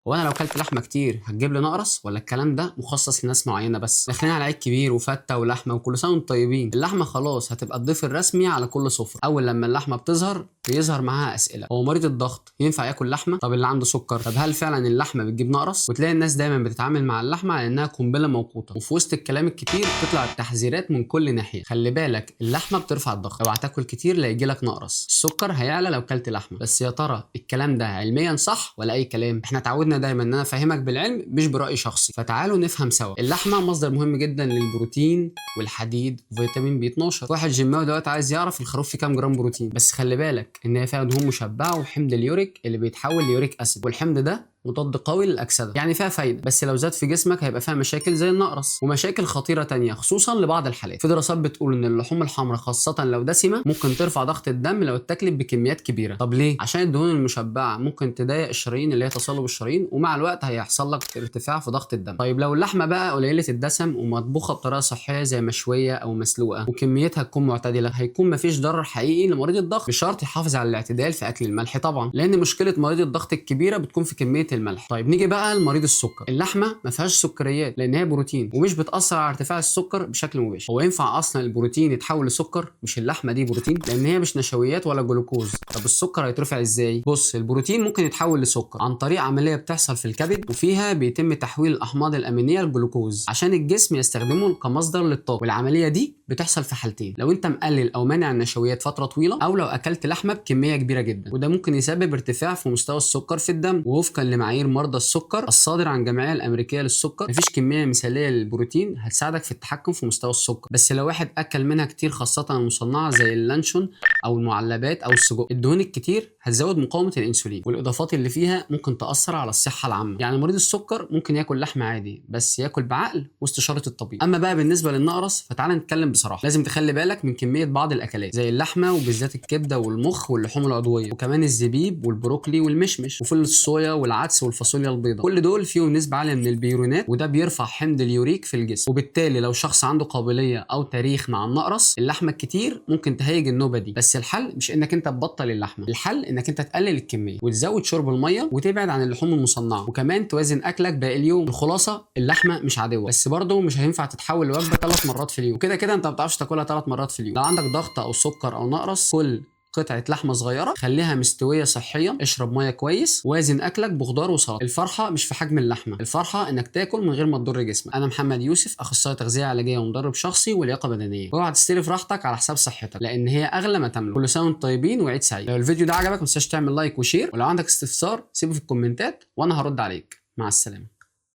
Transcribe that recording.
هو انا لو كلت لحمه كتير هتجيب لي نقرس، ولا الكلام ده مخصص لناس معينة بس؟ داخلين على عيد كبير وفته ولحمه وكل سنة وانتم طيبين. اللحمة خلاص هتبقى الضيف الرسمي على كل سفره. اول لما اللحمة بتظهر بيظهر معاها اسئلة. هو مريض الضغط ينفع ياكل لحمه؟ طب اللي عنده سكر؟ طب هل فعلا اللحمة بتجيب نقرس؟ وتلاقي الناس دايما بتتعامل مع اللحمة على انها قنبلة موقوته، وفي وسط الكلام الكتير تطلع التحذيرات من كل ناحية. خلي بالك، اللحمة بترفع الضغط، اوعى تاكل كتير لا يجيلك نقرس، السكر هيعلى لو كلت لحمه. بس يا ترى الكلام ده علميا صح ولا اي كلام؟ احنا اتعودنا دايما ان انا افهمك بالعلم مش براي شخصي، فتعالوا نفهم سوا. اللحمة مصدر مهم جدا للبروتين والحديد وفيتامين بي 12. واحد جيماوي دلوقتي عايز يعرف الخروف فيه كام جرام بروتين، بس خلي بالك ان هي فيها دهون مشبعة وحمض اليوريك اللي بيتحول ل uric acid، والحمض ده مضاد قوي للاكسده، يعني فيها فايده، بس لو زاد في جسمك هيبقى فيها مشاكل زي النقرس ومشاكل خطيرة تانية خصوصا لبعض الحالات. في دراسات بتقول ان اللحوم الحمراء خاصة لو دسمة ممكن ترفع ضغط الدم لو اتاكلت بكميات كبيرة. طب ليه؟ عشان الدهون المشبعة ممكن تضايق الشرايين اللي هي تصلب الشرايين، ومع الوقت هيحصل لك ارتفاع في ضغط الدم. طيب لو اللحمة بقى قليله الدسم ومطبوخه بطريقة صحية زي مشوية او مسلوقة وكميتها تكون معتدلة، هيكون مفيش ضرر حقيقي لمريض الضغط، بشرط يحافظ على الاعتدال في اكل الملح طبعا، لان مشكلة مريض الضغط الكبيرة بتكون في كمية الملح. طيب نيجي بقى لمريض السكر. اللحمة ما فيهاش سكريات لان هي بروتين ومش بتاثر على ارتفاع السكر بشكل مباشر. هو ينفع اصلا البروتين يتحول لسكر؟ مش اللحمة دي بروتين؟ لان هي مش نشويات ولا جلوكوز. طب السكر هيترفع ازاي؟ بص، البروتين ممكن يتحول لسكر عن طريق عملية بتحصل في الكبد، وفيها بيتم تحويل الاحماض الامينية لجلوكوز عشان الجسم يستخدمه كمصدر للطاقة. والعملية دي بتحصل في حالتين: لو انت مقلل او مانع النشويات فترة طويلة، او لو اكلت لحمه بكمية كبيرة جدا، وده ممكن يسبب ارتفاع في مستوى السكر في الدم. ووفقا لمعايير مرضى السكر الصادر عن الجمعية الامريكية للسكر، مفيش كمية مثاليه للبروتين هتساعدك في التحكم في مستوى السكر، بس لو واحد اكل منها كتير خاصة المصنعة زي اللانشون او المعلبات او السجق، الدهون الكتير هتزود مقاومة الانسولين، والاضافات اللي فيها ممكن تاثر على الصحة العامة. يعني مريض السكر ممكن ياكل لحمه عادي، بس ياكل بعقل واستشاره الطبيب. اما بقى بالنسبة للنقرس فتعالى نتكلم بصراحة. لازم تخلي بالك من كمية بعض الاكلات زي اللحمة وبالذات الكبده والمخ واللحوم العضوية، وكمان الزبيب والبروكلي والمشمش وفول الصويا والعدس والفاصوليا البيضاء. كل دول فيهم نسبه عالية من البيورينات، وده بيرفع حمض اليوريك في الجسم، وبالتالي لو شخص عنده قابلية او تاريخ مع النقرس، اللحمة الكتير ممكن تهيج النوبة دي. بس الحل مش انك انت تبطل اللحمة، الحل انك انت تقلل الكمية وتزود شرب المية وتبعد عن اللحوم المصنعة، وكمان توازن اكلك باقي اليوم. الخلاصة، اللحمة مش عدوه، بس برضه مش هينفع تتحول لوجبه 3 مرات في اليوم، وكده كده انت ما بتعرفش تاكلها 3 مرات في اليوم. لو عندك ضغط او سكر او نقرس، كل قطعة لحمة صغيرة، خليها مستوية صحيا، اشرب مية كويس، وازن أكلك بخضار وسلطة. الفرحة مش في حجم اللحمة، الفرحة إنك تاكل من غير ما تضر جسمك. أنا محمد يوسف، أخصائي تغذية علاجية ومدرب شخصي ولياقة بدنية. اوعى تشتري في راحتك على حساب صحتك، لأن هي أغلى ما تملك. كل سنة وأنتم طيبين وعيد سعيد. لو الفيديو ده عجبك ما تنساش تعمل like و share، ولو عندك استفسار سيبه في الكومنتات وأنا هرد عليك. مع السلامة.